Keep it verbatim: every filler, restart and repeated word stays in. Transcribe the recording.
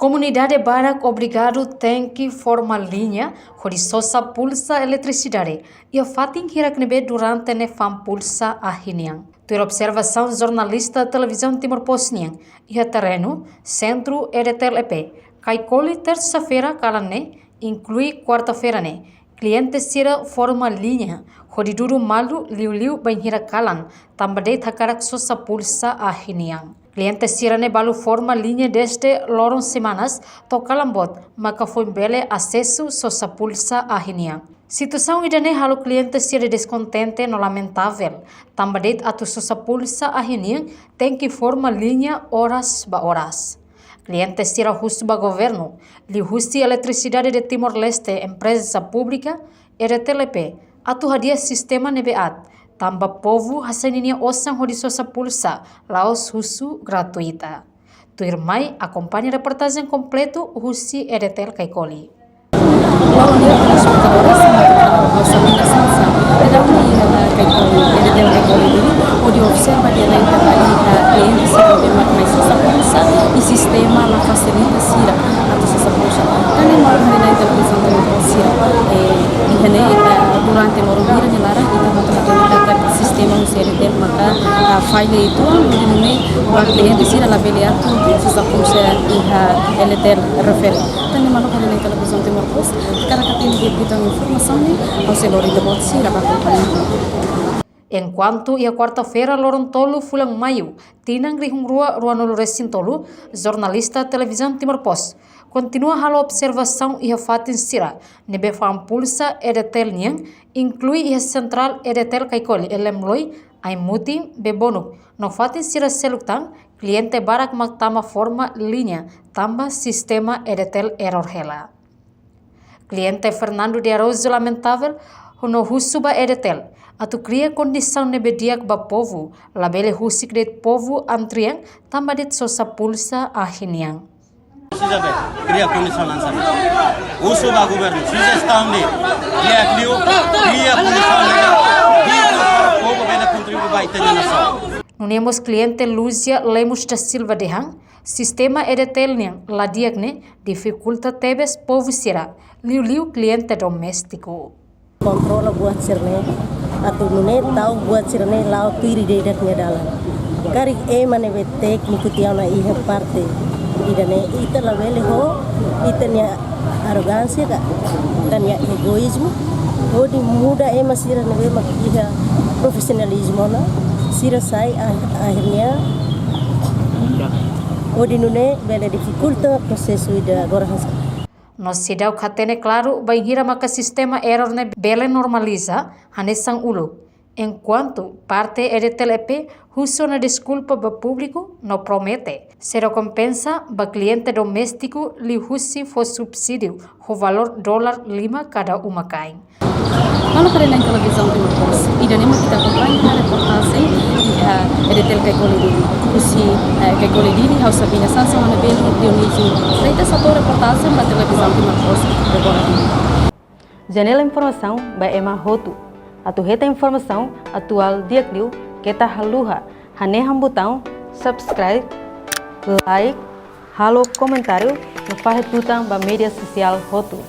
Komunidade barak obrigadu tenke forma liña hodi sosa pulsa eletrisidade iha fatin hirak ne'ebé durante ne'e fa'an pulsa ahi nian. Tuir observasaun jornalista Televizaun Timor Post nian iha terrenu, sentru EDTL E P, Caicoli, tersa-feira kalan ne'e, inklui kuarta-feira ne'e, kliente sira forma liña hodi dudu malu liuliu bainhira kalan, tanba de'it hakarak sosa pulsa ahi nian. Kliente sira-ne'e balu forma liña dezde loron semanas to'o kalan boot maka foin bele asesu sosa pulsa ahi nian. Situasaun ida-ne'e halo kliente sira deskontente no lamentavel, tanba de'it atu sosa pulsa ahi nian tenke forma liña oras ba oras. Kliente sira husu ba governu, liuhusi Eletricidade de Timor-Leste, Empresa Pública, EDTL E P, atu hadi'a sistema ne'ebé aat, tanba povu hasai ninia osan hodi sosa pulsa, la'ós husu gratuita. Tuirmai, akompaña reportajen kompletu husi EDTL Caicoli. Loron ida, telespetadores, ha'u Sabina Sansa, daudaun iha Caicoli, EDTL Caicoli nian, hodi observa di'ak liután ba iha kliente sira ne'ebé mak mai sosa pulsa, i sistema la fasilita sira atu sosa pulsa. Tan ne'e mak ha'u hanoin Televizaun Timor Post sira, eh, iha ne'e, eh, durante loron hira nia laran, ita hotu hatene katak sistema husi EDTL maka, ah, falla uitoan, hodi nune'e ba kliente sira labele atu sosa pulsa iha EDTL refere. Tan ne'e mak ha'u hanoin Televizaun Timor Post, hakarak hatene di'ak liután informasaun ne'e, ha'u sei lori ita-boot sira ba akompaña. Enkuantu iha kuarta-feira, loron tolu fulan Maiu, tinan rihun rua ruanulu-resin-tolu, jornalista Televizaun Timor Post kontinua halo observasaun iha fatin sira ne'ebé fa'an pulsa EDTL nian, inklui iha sentrál EDTL Caicoli, Elemloi, Aimutin, Bebonuk, no fatin sira seluk tan, kliente barak mak tama forma liña tanba sistema EDTL error hela. Kliente Fernando de Araújo lamentavel no husu ba EDTL atu kria kondisaun ne'ebé di'ak ba povu, labele husik de'it povu antrian tanba de'it sosa pulsa ahi nian. Presiza be, kria kondisaun hanesan ne'e. Husu ba governu, sujestaun de'it, di'ak liu, kria kondisaun ne'ebé di'ak para povu bele kontribui ba ita-nia nasaun. Nune'e mós kliente Lúcia Lemos da Silva dehan, sistema EDTL nian la di'ak ne'e difikulta tebes povu sira, liuliu kliente doméstiku. Kontrola buat sira-ne'e, atu nune'e tau buat sira-ne'e la'o tuir ida-idak nia dalan. Karik ema ne'ebé tékniku tiha ona iha parte ida-ne'e, ita labele ho ita-nia arogánsia ka, ita-nia egoízmu, hodi muda ema sira ne'ebé mak iha profisionalizmu ona, sira sai ah-, akhirnya hodi nune'e bele difikulta prosesu ida agora hanesan. No seidauk hatene klaru bainhira maka sistema error ne'e bele normaliza hanesan uluk. Enkuantu parte EDTL E P husu ona deskulpa ba públiku no promete sei rekompensa ba kliente doméstiku liuhusi fó subsídiu ho valór dolar lima kada uma-kain. Halo kadeira Televizaun Timor Post, ida-ne'e mak ita akompaña ona reportajen iha EDTL Caicoli Dili. Husi, eh, Caicoli Dili, ha'u Sabina Sansa, ha'u-nia belun Dionísio Freitas, hato'o reportajen ba Televizaun Timor Post, Bebonuk. Janela informasaun ba ema hotu. Atu hetan informasaun atuál di'ak liu, keta haluha hanehan butaun subscribe, like, halo komentáriu no fahe tutan ba média sosiál hotu.